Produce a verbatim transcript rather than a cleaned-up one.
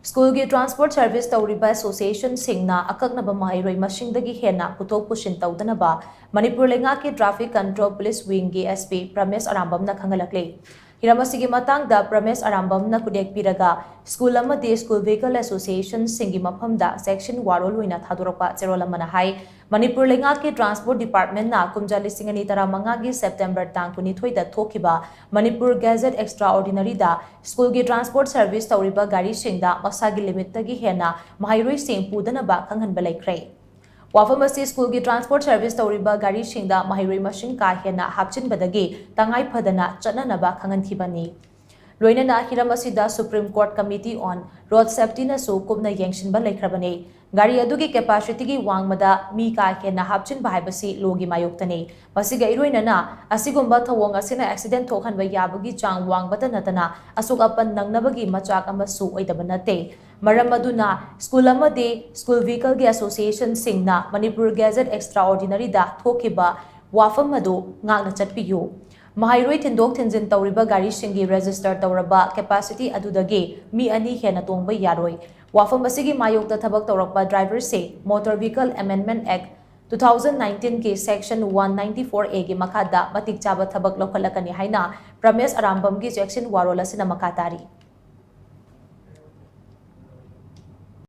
ꯁ꯭ꯀꯨꯜꯒꯤ transport service ꯇꯧꯔꯤꯕ ꯑꯦꯁꯣꯁꯤꯌꯦꯁꯟꯁꯤꯡꯅ ꯑꯀꯛꯅꯕ ꯃꯍꯩꯔꯣꯏ ꯃꯁꯤꯡꯗꯒꯤ ꯍꯦꯟꯅ ꯄꯨꯊꯣꯛ ꯄꯨꯁꯤꯟ ꯇꯧꯗꯅꯕ ꯃꯅꯤꯄꯨꯔ ꯂꯩꯉꯥꯛꯀꯤ ꯇ꯭ꯔꯥꯐꯤꯛ ꯀꯟꯇ꯭ꯔꯣꯜ ꯄꯨꯂꯤꯁ ꯋꯤꯡꯒꯤ SP ꯄ꯭ꯔꯃꯦꯁ ꯑꯔꯥꯝꯕꯝꯅ ꯈꯪꯍꯜꯂꯛꯂꯤ꯫ ꯍꯤꯔꯝ ꯑꯁꯤꯒꯤ ꯃꯇꯥꯡꯗ ꯄ꯭ꯔꯃꯦꯁ ꯑꯔꯥꯝꯕꯝꯅ ꯈꯨꯗꯦꯛ ꯄꯤꯔꯒ, ꯁ꯭ꯀꯨꯜ ꯑꯃꯗꯤ ꯁ꯭ꯀꯨꯜ ꯚꯤꯍꯤꯀꯜ ꯑꯦꯁꯣꯁꯤꯌꯦꯁꯟꯁꯤꯡꯒꯤ ꯃꯐꯝꯗ ꯆꯦꯛꯁꯤꯟ ꯋꯥꯔꯣꯜ ꯑꯣꯏꯅ ꯊꯥꯗꯣꯔꯛꯄ ꯆꯦꯔꯣꯜ ꯑꯃꯅ ꯍꯥꯏ, ꯃꯅꯤꯄꯨꯔ ꯂꯩꯉꯥꯛꯀꯤ ꯇ꯭ꯔꯥꯟꯁꯄꯣꯔꯠ ꯗꯤꯄꯥꯔꯠꯃꯦꯟꯅ ꯀꯨꯝꯖꯥ ꯂꯤꯁꯤꯡ ꯑꯅꯤ ꯇꯔꯥꯃꯉꯥꯒꯤ ꯁꯦꯞꯇꯦꯝꯕꯔ ꯇꯥꯡ ꯀꯨꯟꯅꯤꯊꯣꯏꯗ ꯊꯣꯛꯈꯤꯕ ꯃꯅꯤꯄꯨꯔ ꯒꯦꯖꯦꯠ ꯑꯦꯛꯁꯇ꯭ꯔꯥ ꯑꯣꯔꯗꯤꯅꯔꯤꯗ ꯁ꯭ꯀꯨꯜꯒꯤ ꯇ꯭ꯔꯥꯟꯁꯄꯣꯔꯠ ꯁꯔꯚꯤꯁ ꯇꯧꯔꯤꯕ ꯒꯥꯔꯤꯁꯤꯡꯗ ꯃꯁꯥꯒꯤ ꯂꯤꯃꯤꯠꯇꯒꯤ ꯍꯦꯟꯅ ꯃꯍꯩꯔꯣꯏꯁꯤꯡ ꯄꯨꯗꯅꯕ ꯈꯪꯍꯟꯕ ꯂꯩꯈ꯭ꯔꯦ꯫ ꯋꯥꯐꯝ ꯑꯁꯤ ꯁ꯭ꯀꯨꯜꯒꯤ ꯇ꯭ꯔꯥꯟꯁꯄꯣꯔꯠ ꯁꯔꯚꯤꯁ ꯇꯧꯔꯤꯕ ꯒꯥꯔꯤꯁꯤꯡꯗ ꯃꯍꯩꯔꯣꯏ ꯃꯁꯤꯡ ꯀꯥ ꯍꯦꯟꯅ ꯍꯥꯞꯆꯤꯟꯕꯗꯒꯤ ꯇꯉꯥꯏ ꯐꯗꯅ ꯆꯠꯅꯅꯕ ꯈꯪꯍꯟꯈꯤꯕꯅꯤ꯫ ꯂꯣꯏꯅꯅ ꯍꯤꯔꯝ ꯑꯁꯤꯗ Supreme Court Committee on Road Safetyꯅꯁꯨ ꯀꯨꯞꯅ ꯌꯦꯡꯁꯤꯟꯕ ꯂꯩꯈ꯭ꯔꯕꯅꯤ꯫ ꯒꯥꯔꯤ ꯑꯗꯨꯒꯤ capacityꯒꯤ ꯋꯥꯡꯃꯗ ꯃꯤ ꯀꯥ ꯍꯦꯟꯅ ꯍꯥꯞꯆꯤꯟꯕ ꯍꯥꯏꯕꯁꯤ lawꯒꯤ ꯃꯥꯌꯣꯛꯇꯅꯤ꯫ ꯃꯁꯤꯒ ꯏꯔꯣꯏꯅꯅ, ꯑꯁꯤꯒꯨꯝꯕ ꯊꯧꯑꯣꯡ ꯑꯁꯤꯅ accident ꯊꯣꯛꯍꯟꯕ ꯌꯥꯕꯒꯤ ꯆꯥꯡ ꯋꯥꯡꯕꯇ ꯅꯠꯇꯅ ꯑꯁꯣꯛ ꯑꯄꯟ ꯅꯪꯅꯕꯒꯤ ꯃꯆꯥꯛ ꯑꯃꯁꯨ ꯑꯣꯏꯗꯕ ꯅꯠꯇꯦ꯫ ꯃꯔꯝ ꯑꯗꯨꯅ ꯁ꯭ꯀꯨꯜ ꯑꯃꯗꯤ ꯁ꯭ꯀꯨꯜ ꯚꯤꯍꯤꯀꯜꯒꯤ ꯑꯦꯁꯣꯁꯤꯌꯦꯁꯟꯁꯤꯡꯅ ꯃꯅꯤꯄꯨꯔ ꯒꯦꯖꯦꯠ ꯑꯦꯛꯁꯇ꯭ꯔꯥ ꯑꯣꯔꯗꯤꯅꯔꯤꯗ ꯊꯣꯛꯈꯤꯕ ꯋꯥꯐꯝ ꯑꯗꯨ ꯉꯥꯛꯅ ꯆꯠꯄꯤꯌꯨ꯫ ꯃꯍꯩꯔꯣꯏ ꯊꯤꯟꯗꯣꯛ ꯊꯤꯟꯖꯤꯟ ꯇꯧꯔꯤꯕ ꯒꯥꯔꯤꯁꯤꯡꯒꯤ register ꯇꯧꯔꯕ capacity ꯑꯗꯨꯗꯒꯤ ꯃꯤ ꯑꯅꯤ ꯍꯦꯟꯅ ꯇꯣꯡꯕ ꯌꯥꯔꯣꯏ꯫ ꯋꯥꯐꯝ ꯑꯁꯤꯒꯤ ꯃꯥꯌꯣꯛꯇ ꯊꯕꯛ ꯇꯧꯔꯛꯄ driverꯁꯤꯡ Motor Vehicle Amendment Act two thousand nineteenꯒꯤ section one ninety four Aꯒꯤ ꯃꯈꯥꯗ ꯃꯇꯤꯛ ꯆꯥꯕ ꯊꯕꯛ ꯂꯧꯈꯠꯂꯛꯀꯅꯤ ꯍꯥꯏꯅ ꯄ꯭ꯔꯃꯦꯁ ꯑꯔꯥꯝꯕꯝꯒꯤ ꯆꯦꯛꯁꯤꯟ ꯋꯥꯔꯣꯜ ꯑꯁꯤꯅ ꯃꯈꯥ ꯇꯥꯔꯤ꯫